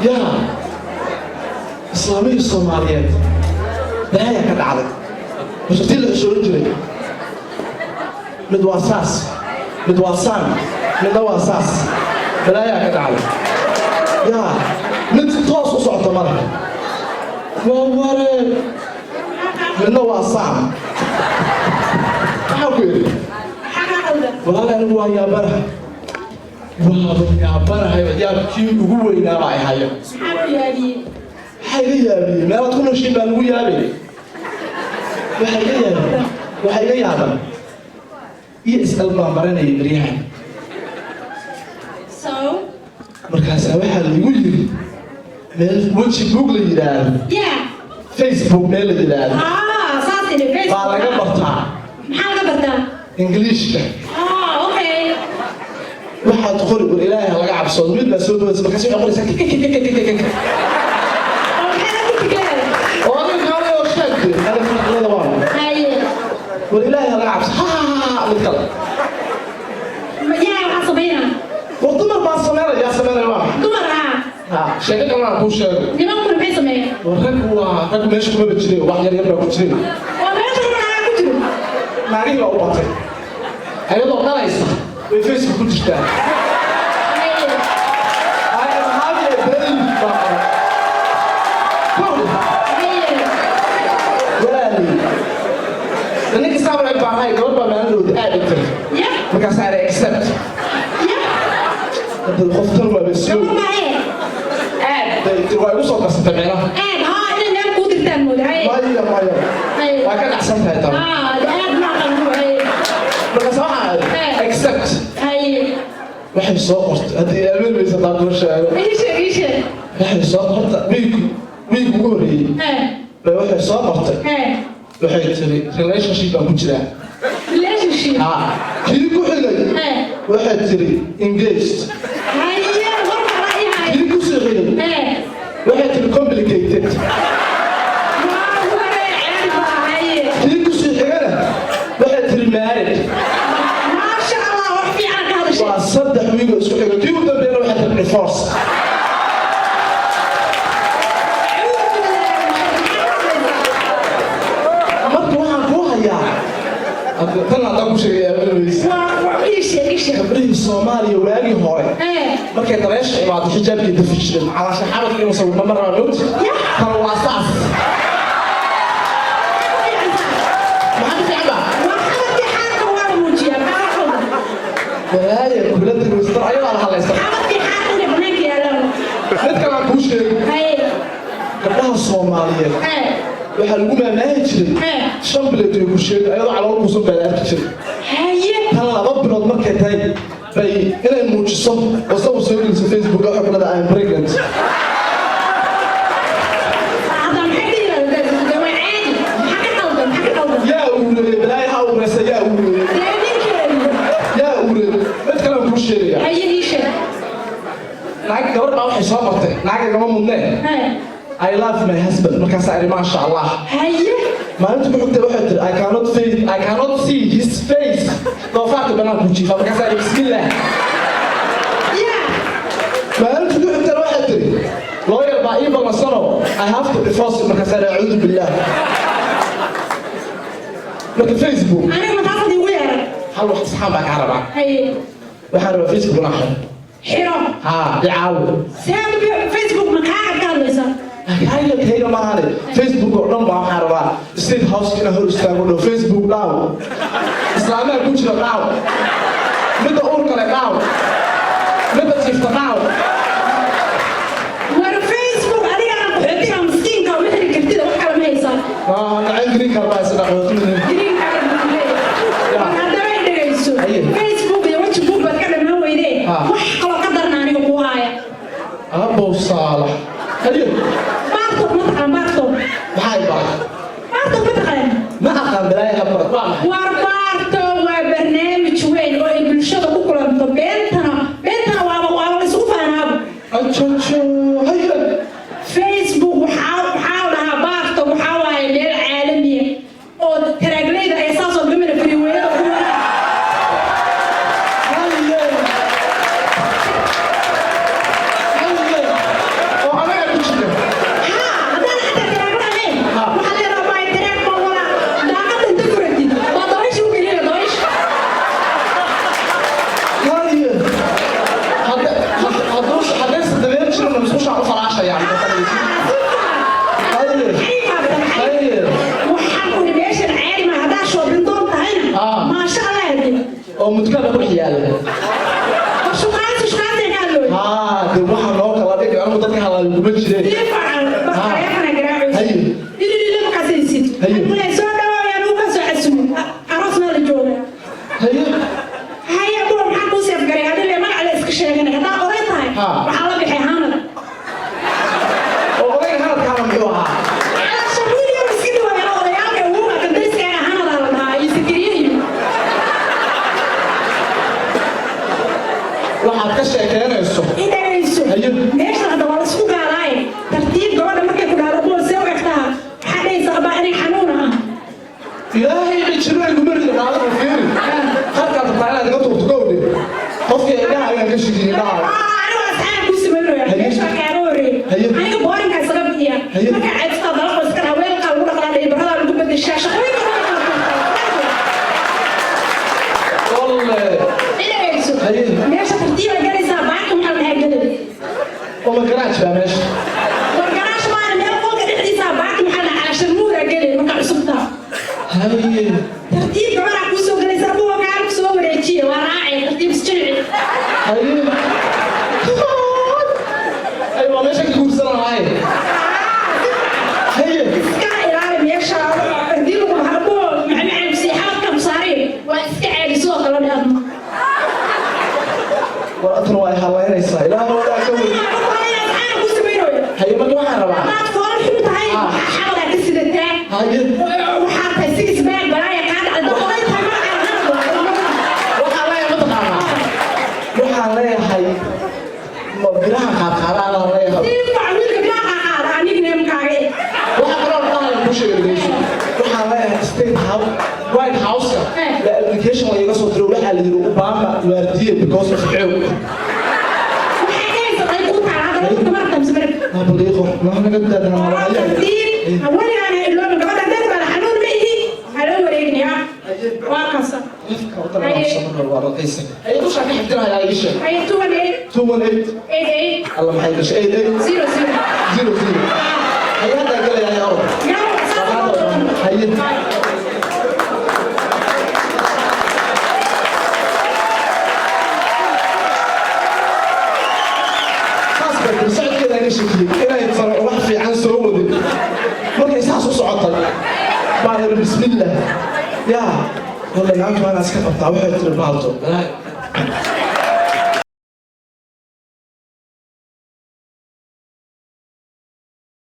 Yaa islaamihii Soomaaliyeed, balaayaa ka dhacday. Hortii la xishoorin jiray, mid waa saas, mid waa saan, midna waa saas. Balaayaa ka dhacday. Yaa mid toos u socota male, waa waree. Midna waa saan. Maxaa ku yidhi? Maxaa kaa qaldan? Walaal, anigu waa yaabanahay, waaba yaabanahay. Yaabkii ugu weynaaba ay haya. Maxaa ku yaabiyey? Waxaa iga yaabiyey, meelaad ku nooshiin baa lagu yaabay. Waxaa iga yaabiyey, waxaa iga yaaban iyo is-al baan baranayay beryahan. So? Markaasaa waxaa laigu yiri meel weji book la yidhaahdo, Facebook meel la yidhaahdo Ah, saas ini Facebook. baa laga bartaa. Maxaa laga bartaa? Ingiliishka. Ah, okay. Waxaad qori, war Ilaahay ha laga cabsoodo, mid baa soo boodaysa, markaas waxay qoraysaa kkkkkkkk. Oo maxaa lagu fikiraya? Oo adiga kaalay oo sheegtay adiga farqilada waa. Haye. War Ilaahay ha laga cabso, ha ha ha ha, mid kale. Yaa waxaa sameynaa? War dumar baa sameynaya. Yaa sameynaya? Waa maxay? Dumar ah. Ha, sheeko kalena aan kuu sheego. Nimankuna maxay sameeyaan? War rag waa rag, meesha kumaba jiray, wax yar yar baa ku jiray. Oo meesha rag ku jiro. Naagihii baa u batay, ayadoo dhalaysa bay Facebook ku jirtaa. Haye. "I am having a baby" baa qoran. Kow. Haye. Walaali, ninka saaway baan ahay, gabar baa maalin aad u tiri. Markaasaa I accept. Hadda qof tan waaba slow. Gabar maahe. Aad bay tiri, waa igu soo darsatay meelaha. Aad haa, inay meel kuu dirtaan mooda. Haye. Maya, maya. Haye. Waa ka dhacsan tahay tan. Ah, aad ma aqaan. Haye. Markaas waxaa accept. Haye. Waxay soo qortay, haddii aamin maysa haddaan kuu sheego. Ii sheeg, ii sheeg. Waxay soo qorta, wiig ugu horreeyey bay waxay soo qortay, waxay tiri, "Relationship baan ku jiraa." Relationship. Ha, kii ku xigay waxay tiri, "Engaged." Haye, war kala ii hay. Kii ku sii xigay waxay tiri, "Complicated." Waa waree, ceeb baa. Haye. Kii ku sii xigana waxay tiri, "Married." Maasha Allah, wax fiican ka hadashay. Waa 3 wiig oo isku xiga. Kii u dambeeyana waxay tiri, "Divorce." Marka waxaan kuu hayaa tan haddaan ku sheegay aamin maysa. Waa ii sheeg, ii sheeg. Gabdhihii Soomaaliya waagii hore, markay dabeesha imaado, xijaabkay dafi jireen, calaasha xabadka inuu sawirma ma rabaa moogti. Tan waa saas. Maxaa ka fiican baa? Waa xabadkii xaarka, waa la muujiyaa. Maxaa wax qaldan? Walaaya kula tirwistar ayadaa la hadlaysa. Xabadkii xaarka inay banaanka yaalaan. Mid kale aan kuu sheego. Haye. Gabdhaha Soomaaliyeed waxaa lagu maamaahi jiray, 5 bilood way ku sheegay, ayadoo calool kuusan baa la arki jiray. Haye. Tan 2 bilood markay tahay bay inay muujiso oo sawir soo geliso Facebook, waxay ku leedahay, "I am pregnant." Hadda maxay ka yidhahdeen? Waa caadi. Maxaa ka qaldan? Maxaa ka qaldan? Yaa uureeyey? Balaayo ha uureysa. Yaa uureeyey? Dee ninkeedu. Yaa uureeyey? Mid kale aan kuu sheegaya. Haye, ii sheeg. Naag, gabar baa waxay soo qortay, naag igama mudnee, "I love my husband." Markaasaa idhi, "Maasha Allah." Maalinta ku xigtay waxay tiri, "I cannot face, I cannot see his face, doofaarka banaanku jiifa." Markaasaa idhi, "Bismillah." Maalinta ku xigtana waxay tiri, "Lawyer baa ii ballansano, I have to divorce." Markaasaa idhi, "Acuudu billah." Marka Facebook Aniga ma taas igu yeeran? Hal wax saxaan baa kaa rabaa. Haye. Waxaan rabaa Facebook inaan xiro. Xiro? Haa, icaawi. Seed Facebook ma kaa cad ka hadlaysaa? Kayga, kayga maahane, Facebook oo dhan baa. Waxaan rabaa State House inaan hor istaago, dhow, "Facebook down, islaamaha ku jira down, midda uurka leh down, midda jiifta down." War Facebook adiga aan qaxootiga miskiinka uma xiri kartida, wax kale ma haysaa? Nacay, green card baa isna qaxootiga. Green card buu leeyahay. War haddaba i dhegayso. Haye. Facebook iyo weji book baad ka dhammaan weydee. Wax kaloo ka darna aniga kuu haaya. Abow Saalax, haye. Bartok ma taqaan? Bartok? Maxaa i baray? Bartok ma taqaan? Ma aqaan. Balaayo ha barat, waa maxay? War Bartok waa barnaamij weyn oo ay bulshada ku kulanto. Beentana, beentana waaba la isugu faanaabo. Ajajo, haye. Facebook waxaa la dhahaa Bartok, waxaa waaye meel caalamiya oo taraagleyda ay saasoo gamana freewayada ku maraan. Haye, haye, oo Oo mudkada ku dhex yaala. War shukaansi, shukaansi ka hadlooy. Haa, de waxa noo kala dhig, anigu dadka hadlaayo kuma jireen. Sii facan bas taleefana garaacaysa. Haye. Ililila markaasaysid. Haye. Aniguna soo dhawaayaan uga soo casumo. Aroosna la jooga. Haye. Haye, kuwa maxaa kuu seef garay? Adile magac la iska sheeganay. Haddaa oday tahay, waxaa la bixay Hanad. Oo odayga hanadkaana muxuu ahaa? Calaasha wiil yar iska dhawaayaan odayaalka ugu kandariska ah, Hanadaa la dhahaa iyo Sikiriye iyo. Waxaad ka sheekeynayso. Idhagayso. Haye. Meesha hadda waa la isku gaalaaye. Tartiib gabadha markay ku dhahdo, "Bool, see u egtaha?" Waxaa dhahaysa, "Abaa, aniga xanuun ah." Ilaahay cijiro iguma rido, qaadada fiiri. Halkaad rabtaa inaad iga tuurto gowdhe. Qofkii indhaha ayaan ka shikiyey indhaha. Anigu asxaab kuu sameynaya. Haye. Meesha kaaga horeeyay. Haye. Aniga boorinka isaga bixiya. Haye. Markaa ceebstaa dalaqo iska dhaha, weelkaa lagu dhaqdaa, dhaybarada lagu bedeshaa, shaqooyinka lagu kala tuurtaa. Walle. Idhagayso. Haye. Meesha tartiiba galaysaa, baanka maxaa la dhahaa gelay. Oo ma garaash baa meesha? War garaash maana, meel qolka dhexdiisa baanka maxaa la dhahaa calasharmuura gelay markaa cusubtaa. Haye. Tartiib gabaraa kuu soo galaysaa, kuwa kaan ku soo wareejiye, waa raacay, tartiib isjilci. Haye. Ay, waa meesha ka guursan lahaay. Haye. Iska ilaali meesha haddii lagu habo macmacaan sii xabadka ku saareen, waa iska caadi sidoo kale dhaadma. War atana waa ay halaynaysaa. Ilaahay waa ka weyn. Haye, marka waxaan rabaa. Haddaad fool xun tahay, xabadaa ka sidataa. Haye. Waxaa tahay six pack, balaaya kaa dhacday, dad oday tahay, magacaa Hanad waaye. Waxaan leeyahay, mataqaanaa? Waxaan leeyahay ma biraha qaadqaadaanaan leeyahay. Sii fac wiilka bilaa qaada aniga neemkaaga. Waxaa kaloo dhahaya ku sheegayso. Waxaan leeyahay State House, White House-ka la application la iga soo diray, waxaa la yidhi Obama waardiye because of xoog. Waxay dhahaysaa ay kuu taala hadda dadka marka mise marka. Ma baliiqo, ma naga daadana. Tartiib weligaana iloobi gabadha hadday ku dhahdo xanuun ma ihi, waxaa loo wareegnayaa waa kasa. Qofka wadada waa raqiisa. Haye, dushaa ka xifdinayaa, ii sheeg. Haye, 218. 218. 88. Alla, maxay gashay? 88. 00. 00. Haye, haddaa gelayaa orod. Haye. Saas bay tiri, socodkeeda ka shakiyey inay san wax fiican soo wadin. Markay saas u socotay baan iri, "Bismillah, yaa walla, naagtu waana iska qabtaa." Waxay tiri baalto.